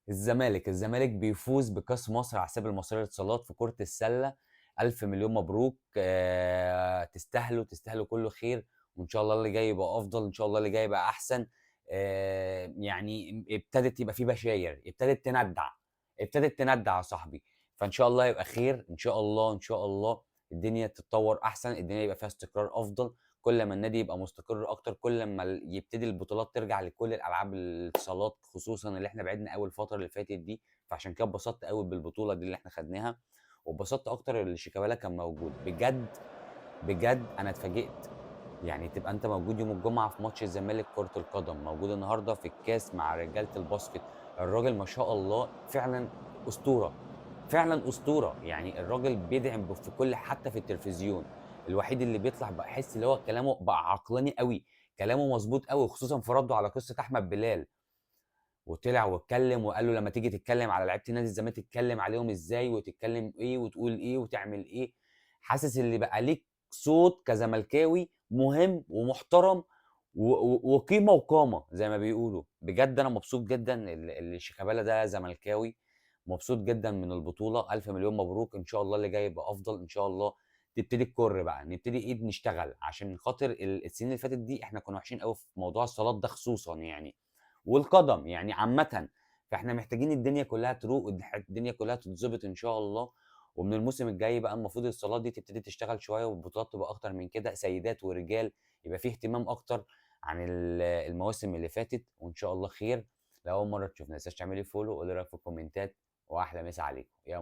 الزمالك بيفوز بكاس مصر على حساب المصرية للاتصالات في كرة السلة. ألف مليون مبروك. تستاهلوا، تستاهلوا كل خير، وإن شاء الله اللي جاي يبقى أفضل، إن شاء الله اللي جاي يبقى أحسن. يعني ابتدت يبقى في بشاير، ابتدت تندع، ابتدت تندع يا صاحبي. فإن شاء الله يبقى خير، إن شاء الله، إن شاء الله الدنيا تتطور أحسن، الدنيا يبقى فيها استقرار أفضل. كل ما النادي يبقى مستقر اكتر، كل ما يبتدي البطولات ترجع لكل الالعاب الاتصالات، خصوصا اللي احنا بعدنا قوي الفترة اللي فاتت دي. فعشان كده اتبسطت قوي بالبطولة دي اللي احنا خدناها، واتبسطت اكتر اللي شيكابالا كان موجود. بجد بجد انا اتفاجئت، يعني تبقى انت موجود يوم الجمعة في ماتش الزمالك كره القدم، موجود النهارده في الكاس مع رجاله الباسكت. الراجل ما شاء الله فعلا اسطورة، فعلا اسطورة. يعني الراجل بيدعم في كل، حتى في التلفزيون الوحيد اللي بيطلع بحس اللي هو كلامه بقى عقلاني قوي، كلامه مظبوط قوي، خصوصا في رده على قصة احمد بلال. وطلع واتكلم وقال له لما تيجي تتكلم على لعيبة النادي الزمالك تتكلم عليهم ازاي، وتتكلم ايه، وتقول ايه، وتعمل ايه. حاسس اللي بقى ليك صوت كزملكاوي مهم ومحترم وقيمه وقامه زي ما بيقولوا. بجد انا مبسوط جدا اللي شيكابالا ده زملكاوي، مبسوط جدا من البطولة. الف مليون مبروك، ان شاء الله اللي جاي يبقى افضل، ان شاء الله تبتدي الكر بقى، نبتدي ايد نشتغل عشان خاطر السنين اللي فاتت دي احنا كنا وحشين قوي في موضوع الصالات ده خصوصا يعني، والقدم يعني عامة. فاحنا محتاجين الدنيا كلها تروق، الدنيا كلها تتظبط ان شاء الله. ومن الموسم الجاي بقى المفروض الصالات دي تبتدي تشتغل شوية، والبطولات تبقى اكتر من كده، سيدات ورجال، يبقى فيه اهتمام اكتر عن المواسم اللي فاتت، وان شاء الله خير. لو اول مرة تشوفنا ما تنساش تعملي follow وقولي رايك في الكومنتات، واحلى مسا عليكم يا